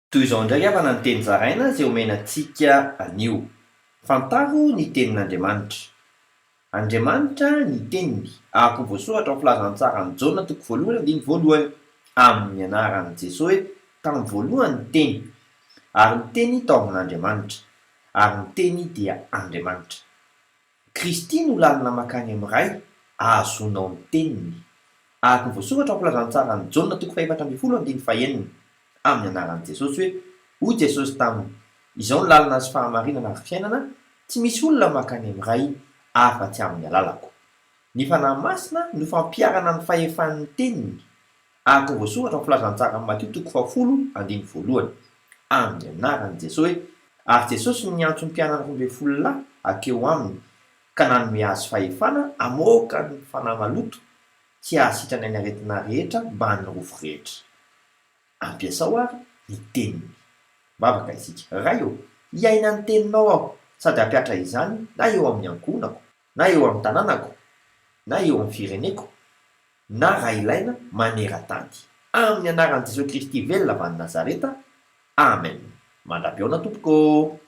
Toy izao indray havana ny teny zaraina izay omena antsika anio. Fantaro ny tenin'Andriamanitra. Andriamanitra ny teniny, araka ny voasoratra ao amin'ny filazantsaran'i Jaona toko voalohany andininy voalohany, amin'ny anaran'i Jesoa hoe tamin'ny voalohany ny teny, ary ny teny tao amin'Andriamanitra, ary ny teny dia Andriamanitra. Kristy no lalana mankany amin'ny Ray ahazoanao ny Teniny. Araka ny voasoratra ao Filazantsaran'i Jaona toko faha-14 andininy fahenina, amin'ny anaran'i Jesosy hoe, Hoy Jesosy taminy, Izao no lalana sy fahamarinana ary fiainana, tsy misy olona mankany amin'ny Ray afa-tsy amin'ny alalako. Ny Fanahy Masina no fampiharana ny fahefan'ny Teniny. Araka ny voasoratra ao Filazantsaran'i Matio toko fahafolo andininy voalohany, amin'ny anaran'i Jesoa hoe, Ary Jesosy no niantso ny mpianany 12 lahy hankeo aminy, ka nanome azy fahefana hamoaka ny fanahy maloto sy hahasitrana ny aretina rehetra mbamin'ny rofy rehetra. Ampiasao àry ny teniny. Mivavaka isika. Ray ô, hiaina ny teninao aho sady hampihatra izany na eo amin'ny ankohonako, na eo amin'ny tanànako, na eo amin'ny fireneko, na raha ilaina maneran-tany. Amin'ny anaran'i Jesoa Kristy velona avy any Nazareta, Amen. Mandra-pihaona tompoko ô!